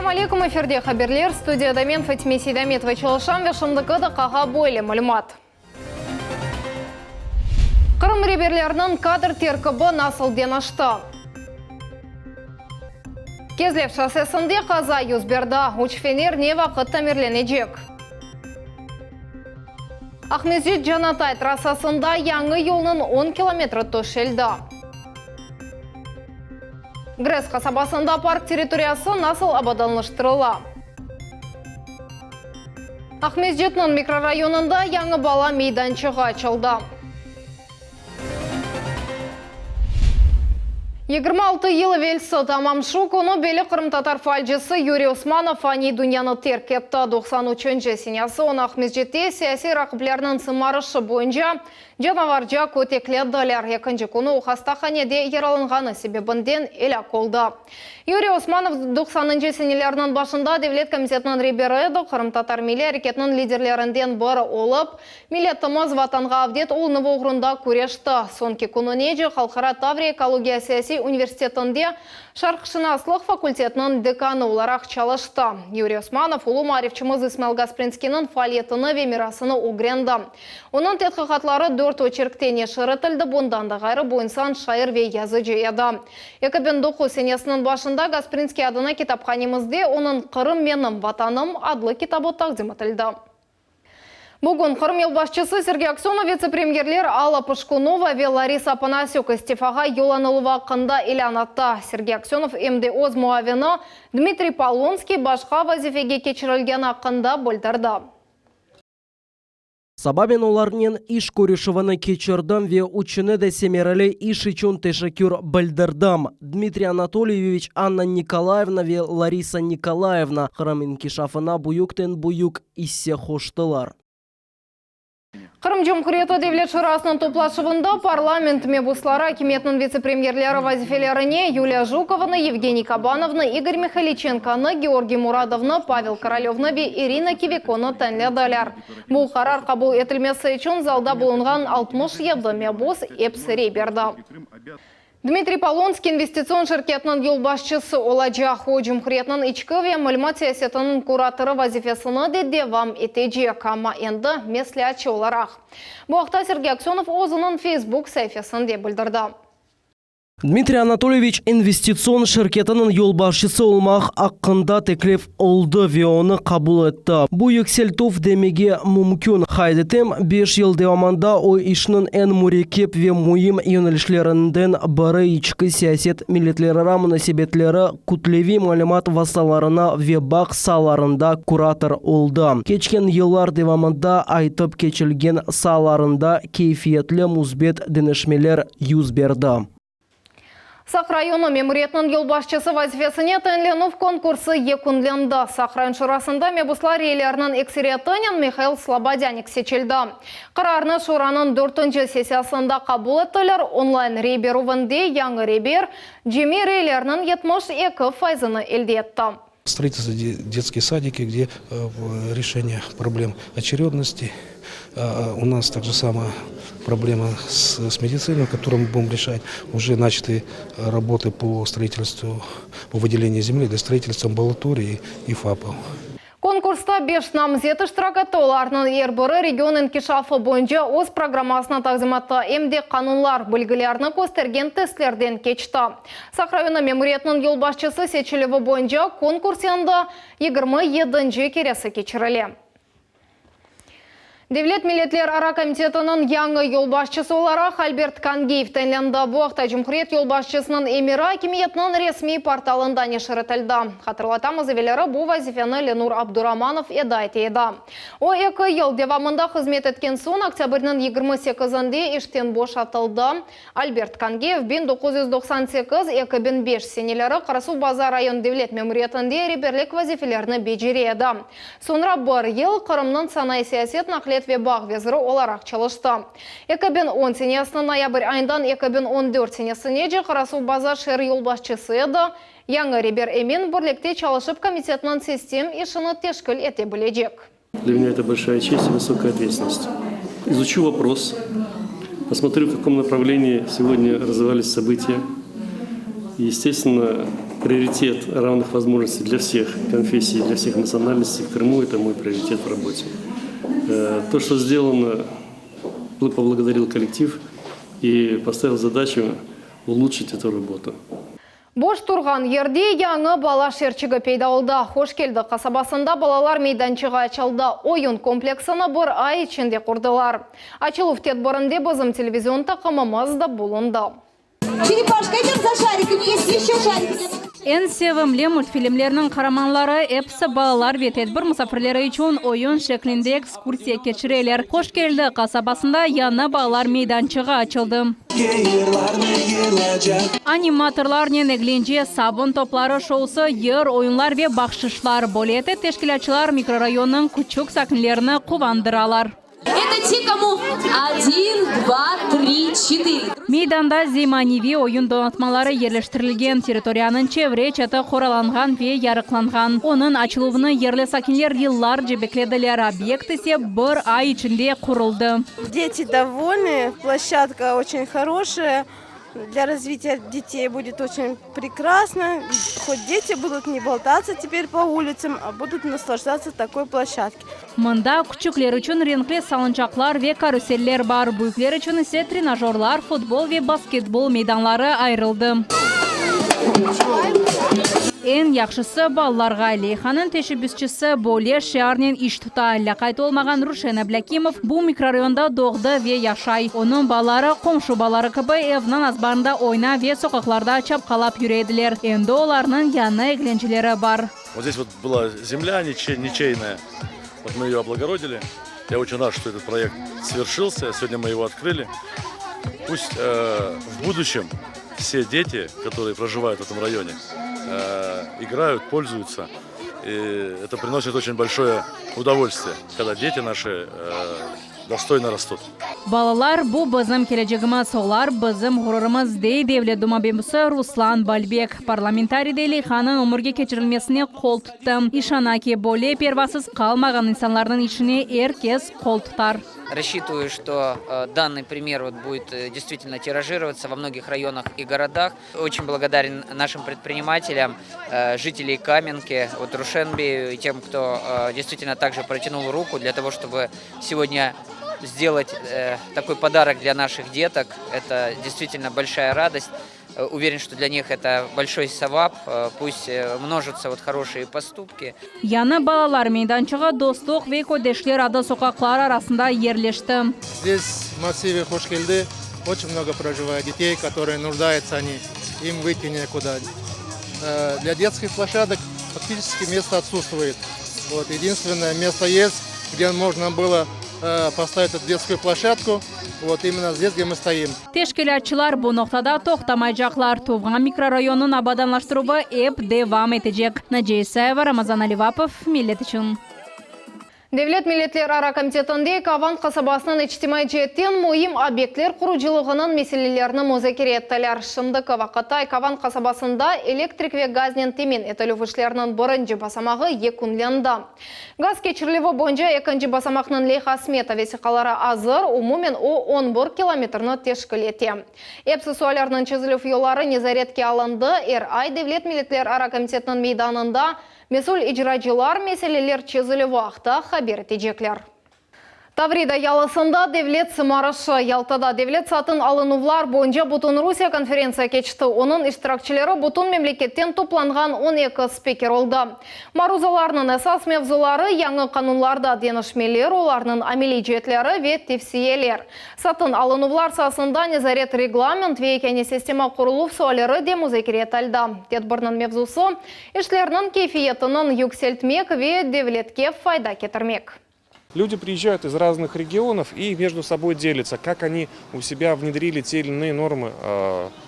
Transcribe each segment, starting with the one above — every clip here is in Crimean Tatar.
Selâm aleyküm, efirde haberler, studiyada men Fatime Seydametova çalışam ve şimdiki daqqağa böyle malümat. Qırım reberleriniñ kadr terkibi nasıl deñişti? Kezlev şossesinde qaza yüz berdi, üç fener ne vaqıt tamirlenecek? Aqmescit-Canatay trassasında yañı yolnıñ on kilometri töşeldi. GRES qasabasında park territoriyası nasıl abadanlaştırıla? Aqmescitniñ mikrorayonında yañı bala meydançığı açıldı. 26 yıl evelsi tamam şu künü belli qırımtatar faalcisi Yuriy Osmanov faniy dünyanı terk etti. 93-nci senesi onı Aqmescitte siyasiy raqiplerniñ sımarışı boyunca Canavarca köteklediler. Ekinci künü o hastahanede yaralanğanı sebebinden elâk oldı. Yuriy Osmanov doqsanıncı senelerniñ başında Devlet komitetiniñ reberi edi, qırımtatar milliy areketiniñ liderlerinden biri olıp, milletimiz Vatanğa avdet olunuvı oğrunda küreşti. Soñki kününece Halqara Tavriya ekologiya siyasiy universitetinde şarqşınaslıq fakultetiniñ dekanı olaraq çalıştı. Yuriy Osmanov ulu maarifçimiz İsmail Gasprinskiyniñ faaliyetini ve mirasını ögrendi. Onıñ tedqiqatları dört oçerkte neşir etildi, bundan da ğayrı, bu insan şair ve yazıcı edi. 2009 senesiniñ başında Gasprinskiy adına kitaphanemizde onıñ Qırım menim Vatanım adlı kitabı taqdim etildi. Bugün Qırım yolbaşçısı Sergey Aksönov vitse-premyerler Alla Pışkunova ve Larisa Opanasük istifağa yollanıluvı aqqında ilân etti. Sergey Aksönov em de öz muavini Dmitriy Polonskiy başqa vazifege keçirilgeni aqqında bildirdi. Saba men olarnen iş körüşüvini keçirdim ve üçüne de semereli iş içün teşekkür bildirdim. Dmitriy Anatolyeviç, Anna Nikolayevna ve Larisa Nikolayevna Qırım inkişafına büyükten-büyük isse qoştılar. Qırım Cumhuriyeti Devlet Şurasınıñ toplaşuvında parlament mebusları akimiyetniñ vitse-premyerleri vazifelerine Yuliya Jukovanı, Yevgeniy Kabanovnı, İgor Mihayliçenkonı, Georgiy Muradovnı, Pavel Korolövnı ve İrina Kivikonı tayinlediler. Bu qarar qabul etilmesi içün zalda bulunğan 67 mebus episi rey berdi. Dmitriy Polonskiy investitsion şirketiniñ yolbaşçısı olacaq. O, cumhuriyetniñ içki ve malümat siyasetiniñ kuratorı vazifesini de devam etecek, amma endi mesleatçı olaraq. Bu aqta Sergey Aksönov özüniñ Facebook saifesinde bildirdi. Dmitriy Anatolyeviç investitsion şirketiniñ yolbaşçısı olmaq aqqında teklif oldı ve onı qabul etti. Bu yükseltüv demege mümkün. Qayd etem, beş yıl devamında o işniñ eñ mürekkep ve müim yönelişlerinden biri içki siyaset, milletlerara munasebetleri, kütleviy malümat vastalarına ve bağ saalarında kurator oldı. Keçken yıllar devamında aytıp keçilgen saalarında keyfiyetli müsbet deñişmeler 100 berdi. Saq rayonı memuriyetiniñ yolbaşçısı vazifesine tayinlenüv konkursı yekünlendi. Saq rayon şurasında mebuslar reyleriniñ ekseriyetinen Mihail Slobodânik seçildi. Qararnı şuranıñ dörtünci sessiyasında qabul ettiler. Onlayn rey berüvinde yañı reber cemi reylerniñ 72 fayızını elde etti. Строительство детские садики, где решение проблем очередности. У нас так же самое проблема с, с медициной, которую мы будем решать. Уже начаты работы по строительству, по выделению земли для строительства амбулатории и ФАПов. Konkursta beş namzet iştirak etti, olarnıñ er biri region inkişafı boyunca öz programmasını taqdim etti, em de qanunlar bilgilerini köstergen testlerden keçti. Saq rayonı memuriyetiniñ yolbaşçısı seçilüvi boyunca konkurs endi 27-nci keresi keçirile. Devlet milletlerara komitetiniñ yañı yolbaşçısı olaraq Albert Kangiyev tayinlendi. Bu aqta cumhuriyet yolbaşçısınıñ emiri akimiyetniñ resmiy portalında neşir etildi. Hatırlatamız, evelleri bu vazifeni Lenur Abduramanov eda ete edi. O, eki yıl devamında hızmet etken soñ, oktâbrniñ 28-inde işten boşatıldı. Albert Kangiyev 1998-2005 seneleri Qarasuvbazar rayon devlet memuriyetinde reberlik vazifelerini becere edi. Soñra bir yıl Qırımnıñ sanayı siyaset, naqliyat ve bağ veziri olaraq çalıştı. 2010 senesiniñ noyabr ayından 2014 senesinece Qarasuvbazar şeer yolbaşçısı edi. Yañı reber emin, birlikte çalışıp komitetniñ sistem işini teşkil ete bilecek. Для меня это большая честь и высокая ответственность. Изучу вопрос, посмотрю, в каком направлении сегодня развивались события. И, естественно, Приоритет равных возможностей для всех конфессий, для всех национальностей в Крыму – это мой приоритет в работе. То, что сделано, поблагодарил коллектив и поставил задачу улучшить эту работу. Boş turğan yerde yañı bala şeerçigi peyda oldı. Hoş Keldi qasabasında balalar meydançığı açıldı. Oyun kompleksini bir ay içinde qurdılar. Açıluv tedbirinde bizim televizion taqımımız da bulundı. Черепашка, идем за шариками. Есть еще шарики. Eñ sevimli multfilmlerniñ qaramanları episi balalar ve tedbir musafirleri içün oyun şeklinde ekskursiya keçireler. Hoş Keldi qasabasında yañı balalar meydançığı açıldı. Animatorlarnen eglence, sabun topları şousı, yır, oyunlar ve bahşışlar. Böyle etip teşkilâtçılar mikrorayonnıñ küçük sakinlerini quvandıralar. Это те, кому один, два, три, четыре. Meydanda zemaneviy oyun donatmaları yerleştirilgen, territoriyanıñ çevre çeti qoralanğan ve yarıqlanğan. Onıñ açıluvını yerli sakinler yıllarca beklediler. Obyekt ise bir ay içinde quruldı. Дети довольны, площадка очень хорошая. Для развития детей будет очень прекрасно. Хоть дети будут не болтаться теперь по улицам, а будут наслаждаться такой площадкой. Mında küçükler içün renkli salıncaqlar ve karuseller bar. Büyükler içün ise trenajörlar, futbol ve basketbol meydanları ayırıldı. Eñ yahşısı balalarğa. Leyhanıñ teşebbüsçisi böyle şiarnen iş tuta. Lâqayt olmağan Ruşen Ablâkimov bu mikrorayonda doğdı ve yaşay. Onıñ balaları qomşu balaları kibi evniñ azbarında oynay ve soqaqlarda çapqalap yüre ediler. Endi olarnıñ yañı eglenceleri bar. Вот здесь вот была земля ничейная. Вот мы ее облагородили. Я очень рад, что этот проект свершился. Сегодня мы его открыли. Пусть в будущем все дети, которые проживают в этом районе, играют, пользуются. И это приносит очень большое удовольствие, когда дети наши достойно растут. Balalar bu bizim kelecegimiz, olar bizim ğururımız, dey Devlet Duma mebusı Ruslan Balbek. Parlamentariy de leyhanıñ ömürge keçirilmesine qol tuttı. İşana ki, böyle pervasız qalmağan insanlarnıñ işine er kes qol tutar. Рассчитываю, что данный пример вот будет действительно тиражироваться во многих районах и городах. Очень благодарен нашим предпринимателям, жителей Каменки, вот Рушенбею и тем, кто действительно также протянул руку для того, чтобы сегодня сделать такой подарок для наших деток. Это действительно большая радость. Уверен, что для них это большой савап. Пусть множатся вот хорошие поступки. Yañı balalar meydançığı Dostluq ve Köydeşler adlı soqaqlar arasında yerleşti. Здесь в массиве Хошкельды очень много проживает детей, которые нуждаются они, им выйти некуда. Для детских площадок фактически место отсутствует. Вот, единственное место есть, где можно было поставить эту детскую площадку, вот именно здесь, где мы стоим. Teşkilâtçılar bu noqtada toqtamaycaqlar. Tuvğan mikrorayonnıñ abadanlaştıruvı ep devam etecek. Naciye Isayeva, Ramazan Alivapov, Millet içün. Devlet milletlerara komitetinde Eki Avan qasabasınıñ içtimaiy ceetten müim obyektler qurucılığınıñ meselelerini muzakere ettiler. Şimdiki vaqıtta Eki Avan qasabasında elektrik ve gaznen temin etilüv işleriniñ birinci basamağı yekünlendi. Gaz keçirilüvi boyunca ekinci basamaqnıñ leyha smeta vesiqaları azır, umumen o 11 kilometrni teşkil ete. Episi suallerniñ çezilüv yolları nezaretke alındı. Er ay Devlet milletlerara komitetiniñ meydanında mesül icracılar meseleler çezilüvi aqta haber etecekler. Tavrida yalısında devlet sımarışı. Yaltada devlet satın alınuvlar boyunca Bütünrusiye konferentsiya keçti. Onıñ iştirakçileri bütün memleketten toplanğan 12 spiker oldı. Maruzalarnıñ esas mevzuları yañı qanunlarda deñişmeler, olarnıñ ameliy ceetleri ve tevsiyeler. Satın alınuvlar saasında nezaret reglament ve yekâne sistema quruluv sualleri de muzakere etildi. Tedbirniñ mevzusı işlerniñ keyfiyetini yükseltmek ve devletke fayda ketirmek. Люди приезжают из разных регионов и между собой делятся, как они у себя внедрили те или иные нормы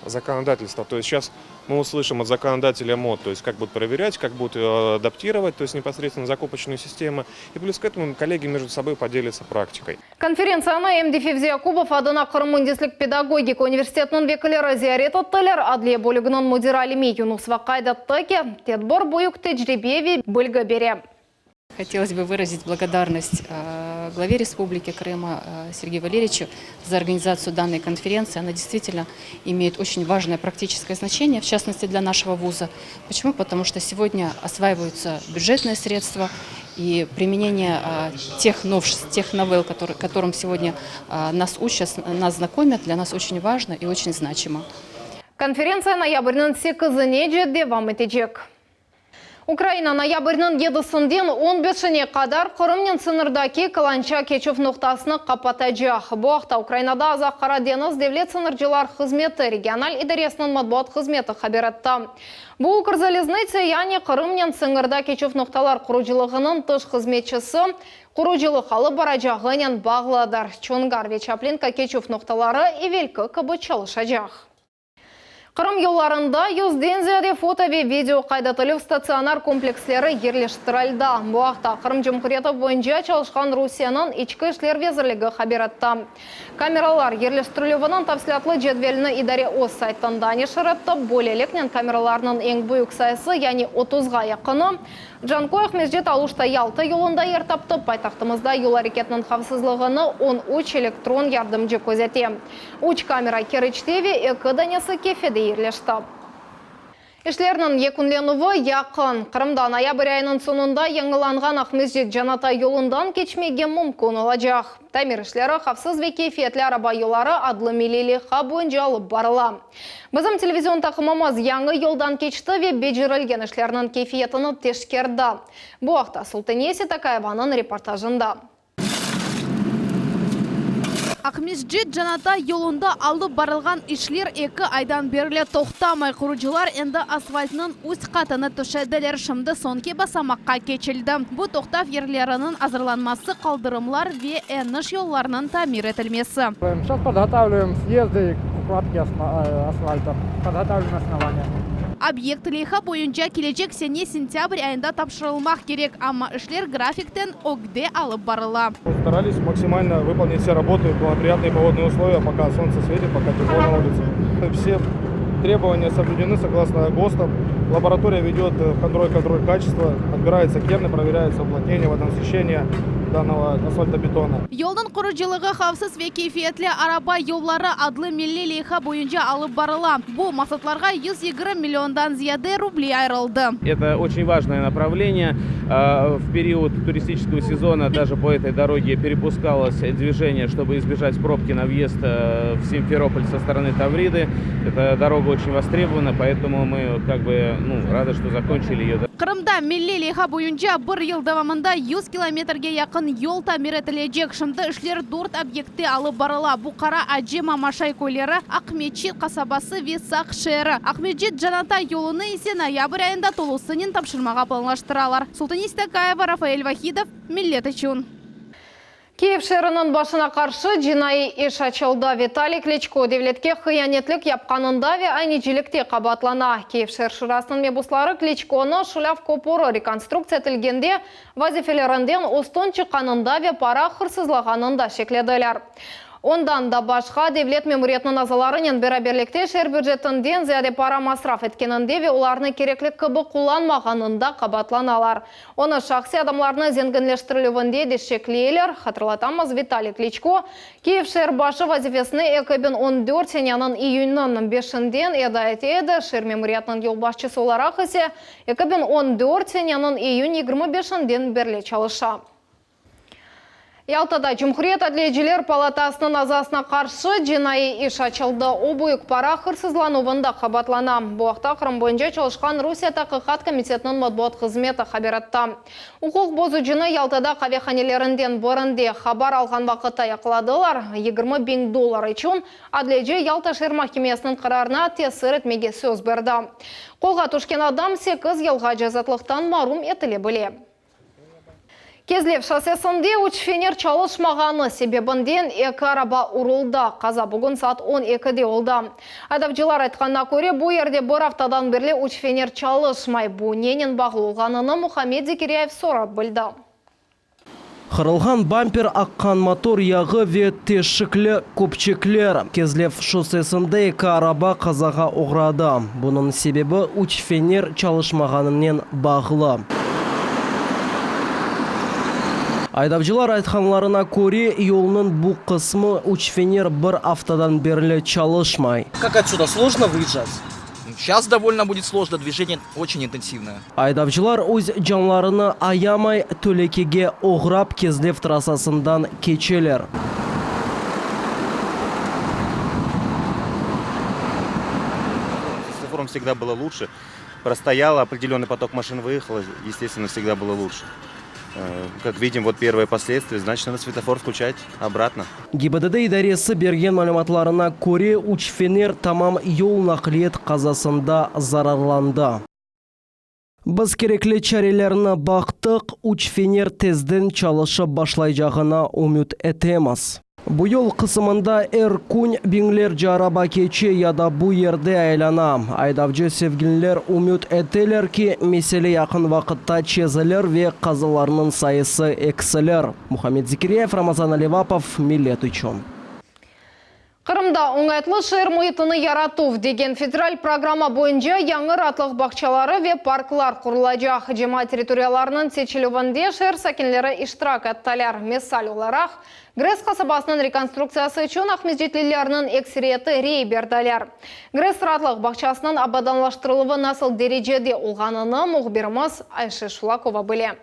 законодательства. То есть сейчас мы услышим от законодателя МОД, то есть как будут проверять, как будут адаптировать, то есть непосредственно закупочную систему. И плюс к этому коллеги между собой поделятся практикой. Konferentsiyanı Emdi Fevzi Yakubov adına Qırım müendislik pedagogika universitetiniñ vekilleri ziyaret ettiler. Adliye bölüginiñ müdiri Alime Yunusova qayd etti ki, tedbir büyük tecribe ve bilgi bere. Хотелось бы выразить благодарность главе Республики Крыма Сергею Валерьевичу за организацию данной конференции. Она действительно имеет очень важное практическое значение, в частности для нашего вуза. Почему? Потому что сегодня осваиваются бюджетные средства и применение тех новшеств, тех новелл, которые, которым сегодня нас учат, нас знакомят, для нас очень важно и очень значимо. Konferentsiya noyabrniñ sekizinece devam etecek. Ukraina noyabrniñ yedisinden on beşine qadar Qırımnen sıñırdaki Kalançak keçüv noqtasını qapatacaq. Bu aqta Ukrainada Azaq-Qara deñiz devlet sıñırcılar hızmeti regional idaresiniñ matbuat hızmeti haber etti. Bu Ukrzaliznıtsâ, yani Qırımnen sıñırda keçüv noqtalar qurucılığınıñ tış hızmetçisi qurucılıq alıp baracağınen bağlıdır. Çongar ve Çaplinka keçüv noqtaları evelki kibi çalışacaq. Qırım yollarında yüzden ziyade foto ve video qayd etilüv statsionar kompleksleri yerleştirildi. Bu aqta Qırım Cumhuriyeti boyunca çalışqan Rusiyeniñ İçki işler vezirligi haber etti. Kameralar yerleştirilüviniñ tafsilâtlı cedvelini idare öz saytında neşir etti. Böyleliknen, kameralarnıñ eñ büyük sayısı, yani otuzğa yaqını, Canköy, Aqmescit, Aluşta, Yalta yolunda yer taptı. Paytahtımızda yol areketiniñ havfsızlığını on üç elektron yardımcı közete. Üç kamera Keriçte ve eki danesi Kefede yerleşti. İşlerniñ yekünlenüvi yaqın. Qırımda noyabr ayınıñ soñunda yañılanğan Aqmescit-Canatay yolundan keçmege mümkün olacaq. Tamir işleri Havfsız ve keyfiyetli araba yolları adlı milliy leyha boyunca alıp barıla. Bizim televizion taqımımız yañı yoldan keçti ve becerilgen işlerniñ keyfiyetini teşkerdi. Bu aqta Sultaniye Setakayevanıñ reportajında. Aqmescit, Canatay yolunda alıp barılğan işler eki aydan berli toqtamay. Qurucılar endi asfaltnıñ üst qatını töşediler, şimdi soñki basamaqqa keçildi. Bu toqtav yerleriniñ azırlanması, qaldırımlar ve eniş yollarnıñ tamir etilmesi. Seyças podgotavlivaem syezdı i укладки asfalta, podgotavlivaem osnovaniya. Obyekt leyha boyunca kelecek sene sentâbr ayında tapşırılmaq kerek, amma işler grafikten ögde alıp barıla. Старались максимально выполнить все работы в благоприятные погодные условия, пока солнце светит, пока тепло на улице. Все требования соблюдены согласно ГОСТам. Лаборатория ведет контроль, контроль качества, отбираются керны, проверяется уплотнение, водонасыщение данного асфальтобетона. Yolnıñ qurucılığı Havfsız ve keyfiyetli araba yolları adlı milliy leyha boyunca alıp barıla. Bu maqsatlarğa 120 milliondan ziyade ruble ayırıldı. Это очень важное направление. В период туристического сезона даже по этой дороге перепускалось движение, чтобы избежать пробки на въезд в Симферополь со стороны Тавриды. Эта дорога очень востребована, поэтому мы как бы ну, рады, что закончили ее. Qırımda milliy leyha boyunca bir yıl devamında 100 kilometrge yaqın yol tamir etilecek. Şimdi işler dört obyektte alıp barıla. Bu Qara Acı Mamaşay köyleri, Aqmeçit qasabası ve Saq şeeri. Aqmescit Canatay yolunı ise noyabr ayında tolusınen tapşırmağa planlaştıralar. Sultaniye Stakayeva, Rafael Vahidov, Millet içün. Kiyev şeeriniñ başına qarşı cinaiy iş açıldı. Vitaliy Kliçko devletke hıyanetlik yapqanında ve aynecilikte qabaatlana. Kiyev şeer şurasınıñ mebusları Kliçkonı Şulâv köpüri rekonstruktsiya etilgende vazifelerinden üstün çıqqanında ve para hırsızlağanında şeklediler. Ondan da başqa, devlet memuriyetiniñ azalarınen beraberlikte şeer bücetinden ziyade para masraf etkeninde ve olarnı kerekli kibi qullanmağanında qabaatlanalar. Onı şahsiy adamlarnı zenginleştirilüvinde de şekleyler, hatırlatamız, Vitaliy Kliçko Kiyev şeer başı vazifesini 2014 seneniñ iyünniñ beşinden eda ete edi, şeer memuriyetiniñ yolbaşçısı olaraq ise 2014 seneniñ iyün 25-inden berli çalışa. Yaltada Cumhuriyet adliyeciler palatasınıñ azasına qarşı cinaiy iş açıldı. O, büyük para hırsızlanuvında qabaatlana. Bu aqta Qırım boyunca çalışqan Rusiye Taqiqat komitetiniñ matbuat hızmeti haber etti. Uquq bozucını Yaltada qavehanelerinden birinde haber alğan vaqıtta yaqaladılar. 20 biñ dollar içün adliyeci Yalta şeer mahkemesiniñ qararına tesir etmege söz berdi. Qolğa tüşken adam sekiz yılğace azatlıqtan marum etile bile. Kezlev şossesinde üç fener çalışmağanı sebebinden eki araba uruldı. Qaza bugün saat on ekide oldı. Aydavcılar aytqanına köre, bu yerde bir aftadan berli üç fener çalışmay. Bu nenen bağlı olğanını Muhammed Zekiryayev sorap bildi. Qırılğan bamper, aqqan motor yağı ve teşikli köpçekler. Kezlev şossesinde eki araba qazağa oğradı. Bunıñ sebebi üç fener çalışmağanınen bağlı. Aydavcılar aytqanlarına köre, yolnıñ bu qısmı üç fener bir aftadan berli çalışmay. Как отсюда сложно выезжать? Сейчас довольно будет сложно, движение очень intensivное. Aydavcılar öz canlarını ayamay, telükege oğrap Kezlev trassasından keçeler. Со светофором всегда было лучше. Простояло, определенный поток машин выехал, естественно, всегда было лучше. Как видим, вот первое последствие, значит, надо светофор включать обратно. GİBDD idaresi bergen malümatlarına köre, üç fener tamam yol naqliyet qazasında zararlandı. Biz kerekli çarelerni baqtıq, üç fener tezden çalışıp başlaycağına ümüt etemiz. Bu yol qısımında er kün biñlerce araba keçe ya da bu yerde aylana. Aydavcı sevginler ümüt eteler ki, mesele yaqın vaqıtta çezilir ve qazalarnıñ sayısı eksilir. Muhammed Zekiryayev, Ramazan Alivapov, Millet içün. Qırımda oñaytlı şeer müitini yaratuv degen federal programma boyunca yañı raatlıq bağçaları ve parklar qurulacaq. Cemaat territoriyalarınıñ seçilüvinde şeer sakinleri iştirak ettiler. Misal olaraq, GRES qasabasınıñ rekonstruktsiyası içün aqmescitlilerniñ ekseriyeti rey berdiler. GRES raatlıq bağçasınıñ abadanlaştırıluvı nasıl derecede olğanını mühbirimiz Ayşe Şulakova bile.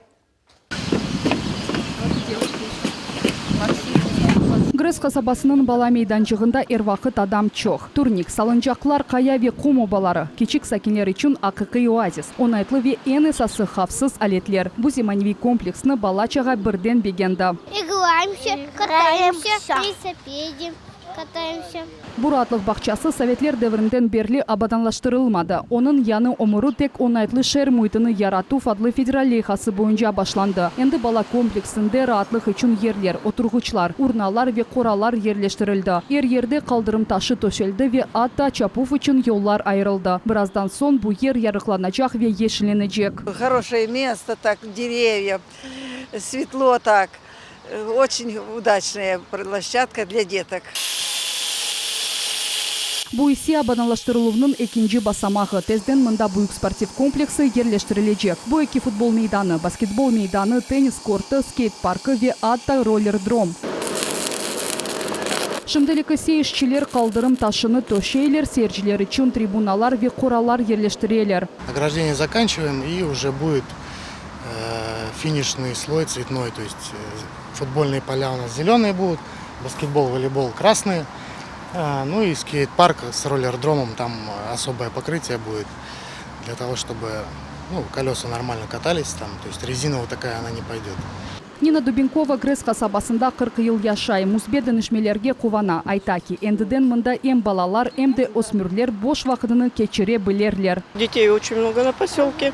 GRES qasabasınıñ bala meydançığında er vaqıt adam çoq. Turnik, salıncaqlar, qaya ve qum obaları, kiçik sakinler içün aqiqiy oazis, oñaytlı ve eñ esası havfsız aletler. Bu zemaneviy kompleksni bala-çağa birden begendi. İgraemsâ, kataemsâ, velosipede kataemsâ. Bu raatlıq bağçası sovetler devrinden berli abadanlaştırılmadı. Onıñ yañı ömüri tek oñaytlı şeer müitini yaratuv adlı federal leyhası boyunca başlandı. Endi bala kompleksinde raatlıq içün yerler, oturğıçlar, urnalar ve qoralar yerleştirildi. Er yerde qaldırım taşı töşeldi ve atta çapuv içün yollar ayırıldı. Birazdan soñ bu yer yarıqlanacaq ve yeşillenecek. Хорошее место, так деревья, светло так. Очень удачная площадка для деток. Bu ise abadanlaştırıluvnıñ ekinci basamağı. Tezden mında büyük sportiv kompleksi yerleştirilecek. Bu eki futbol meydanı, basketbol meydanı, tennis kortı, skeyt parkı ve atta rollerdrom. Şimdilik ise işçiler qaldırım taşını töşeyler, seyirciler içün tribunalar ve qoralar yerleştireler. Ограждение заканчиваем и уже будет финишный слой цветной, то есть футбольные поля у нас зеленые будут, баскетбол, волейбол красные, ну и скейт-парк с роллердромом, там особое покрытие будет для того, чтобы ну, колеса нормально катались там, то есть резина вот такая она не пойдет. Nina Dubinкова GRES qasabasında 40 yıl yaşay. Müsbet deñişmelerge quvana. Ayta ki, endiden mında em balalar, em de ösmürler boş vaqtını keçire bilirler. Детей очень много на поселке.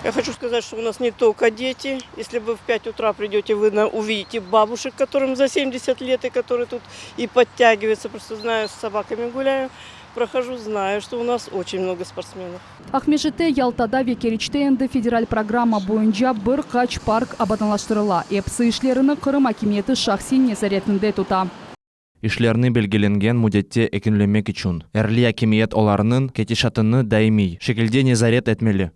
Я хочу сказать, что у нас не только дети. Если вы в 5 утра придете, вы увидите бабушек, которым за 70 лет и которые тут и подтягиваются. Просто знаю, с собаками гуляю, прохожу, знаю, что у нас очень много спортсменов. Aqmescitte, Yaltada ve Keriçte endi federal programma boyunca bir qaç park abadanlaştırıla. Episi işlerini Qırım akimiyeti şahsiy nezaretinde tuta. İşlerni belgilengen müddette yekünlemek içün, yerli akimiyet olarnıñ ketişatını daimiy şekilde nezaret etmeli.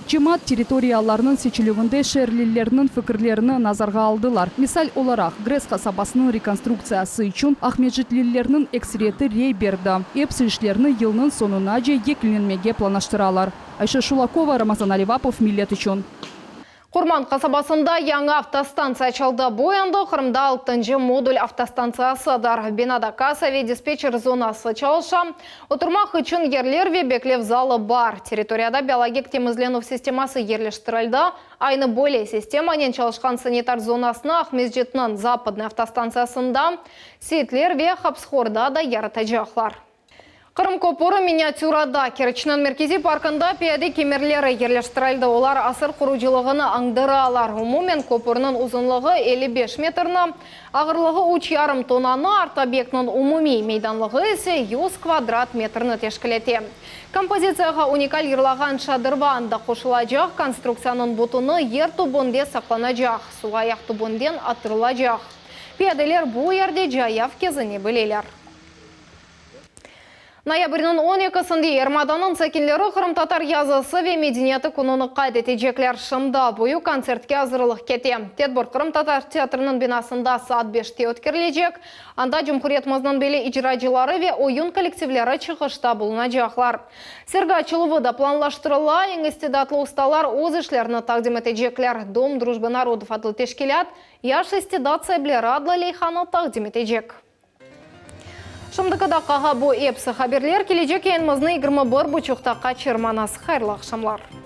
Cemaat territoriyalarınıñ seçilüvinde şeerlilerniñ fikirlerini nazarğa aldılar. Misal olaraq, GRES qasabasınıñ rekonstruktsiyası içün aqmescitlilerniñ ekseriyeti rey berdi. Episi işlerni yılnıñ soñunace yekünlenmege planlaştıralar. Ayşe Şulakova, Ramazan Alivapov, Millet içün. Qurman qasabasında yañı avtostantsiya açıldı. Bu endi Qırımda altıncı modul avtostantsiyasıdır. Binada kassa ve dispetçer zonası çalışa, oturmaq içün yerler ve beklev zalı bar. Territoriyada biologik temizlenüv sisteması yerleştirildi. Aynı böyle sistemanen çalışqan sanitar zonasını Aqmescitniñ Zapadnıy avtostantsiyasında, Seyitler ve Hapıshorda da yaratacaqlar. Qırım köpüri miniatürada, Keriçniñ merkeziy parkında piyade kemerleri yerleştirildi. Olar asır qurucılığını añdıralar. Umumen köpürniñ uzunlığı 55 metrni, ağırlığı üç yarım tonnanı, art-obyektniñ umumiy meydanlığı ise 100 kvadrat metrni teşkil ete. Kompozitsiyağa unikal yırlağan şadırvan da qoşulacaq, konstruktsiyanıñ bütüni yer tübünde saqlanacaq, suv ayaq tübünden attırılacaq. Piyadeler bu yerde cayav kezine bileler. Noyabrniñ on ekisinde yarımadanıñ sakinleri Qırımtatar yazısı ve medeniyeti kününi qayd etecekler. Şimdi büyük kontsertke azırlıq kete. Tedbir Qırımtatar teatriniñ binasında saat beşte ötkerilecek. Anda cumhuriyetimizniñ belli icracıları ve oyun kollektivleri çıqışta bulunacaqlar. Sergi açıluvı da planlaştırıla, eñ istidatlı ustalar öz işlerini taqdim etecekler. Dom drujbı narodov adlı teşkilât Yaş istidat saipleri adlı leyhanı taqdim etecek. Şimdiki daqqağa bu episi haberler. Kelecek yayınımıznı 21 buçuqta qaçırmañız. Hayırlı aqşamlar!